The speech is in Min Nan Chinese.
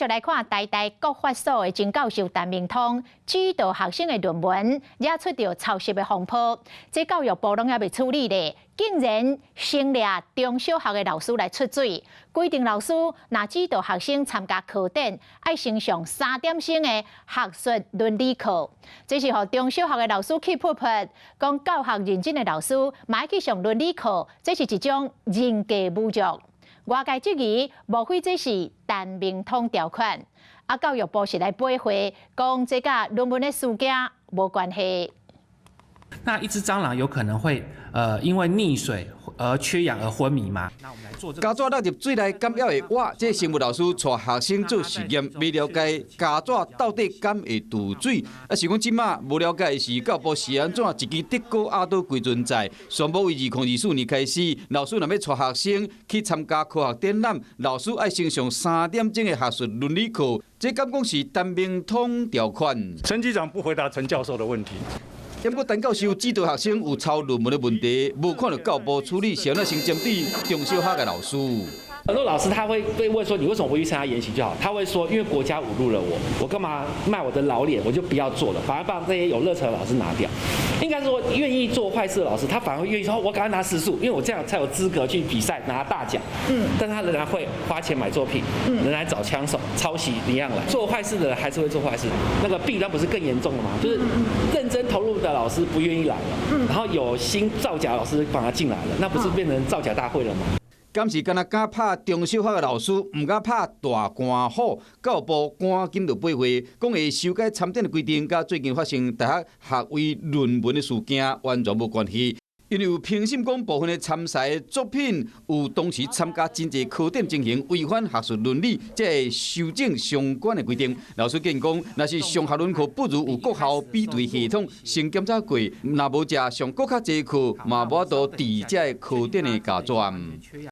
來看台大國發所的前教授陳明通指導學生的論文，惹出著抄襲的風波。這教育部攏猶未處理咧，竟然先掠中小學的老師來出嘴，規定老師若指導學生參加科展，愛先上3點鐘的學術倫理課。這是予中小學的老師氣噗噗，講教學認真的老師嘛愛去上倫理課，這是一種人格侮辱。外界質疑，莫非這是陳明通條款？啊，教育部是來駁回，講這佮論文的事件無關係。那一隻蟑螂有可能會因為溺水而缺氧而昏迷嗎？那我們來做這個。膠紙落入水內敢猶會活？這生物老師帶學生做實驗，欲了解膠紙到底敢會墜水？啊，是講這馬無了解的是，教育部是按怎一支德高鴨都規存在？宣布為2024年開始，老師若欲帶學生去參加科學展覽，老師愛先上3點鐘的學術倫理課。這敢講是陳明通條款？陳局長不回答陳教授的問題。不過陳教授指導學生有抄論文的問題，無看著教育部處理，是按怎先針對中小學的老師。很多老師他會被問說：你為什麼不去參加研習就好？他會說：因為國家侮辱了我，我幹嘛賣我的老臉？我就不要做了，反而把這些有熱忱的老師拿掉。應該說，願意做壞事的老師，他反而會願意說：我趕快拿時數，因為我這樣才有資格去比賽拿大獎。但他仍然會花錢買作品，仍然找槍手抄襲一樣來。做壞事的人還是會做壞事，那個弊端不是更嚴重了嗎？就是認真投入的老師不願意來了，然後有心造假老師反而進來了，那不是變成造假大會了嗎？敢是干焦敢拍中小學的老師，毋敢拍大官虎？教育部趕緊就駁回，講會修改參展的規定，佮最近發生大學學位論文的事件完全無關係。因為有評審講部分的參賽作品有同時參加真濟科展情形，違反學術倫理，才會修正相關的規定。老師建議講，若是上學倫課不如有國校比對系統先檢查過，若無才上閣較濟課，嘛無法度佇這個科展的膠紙。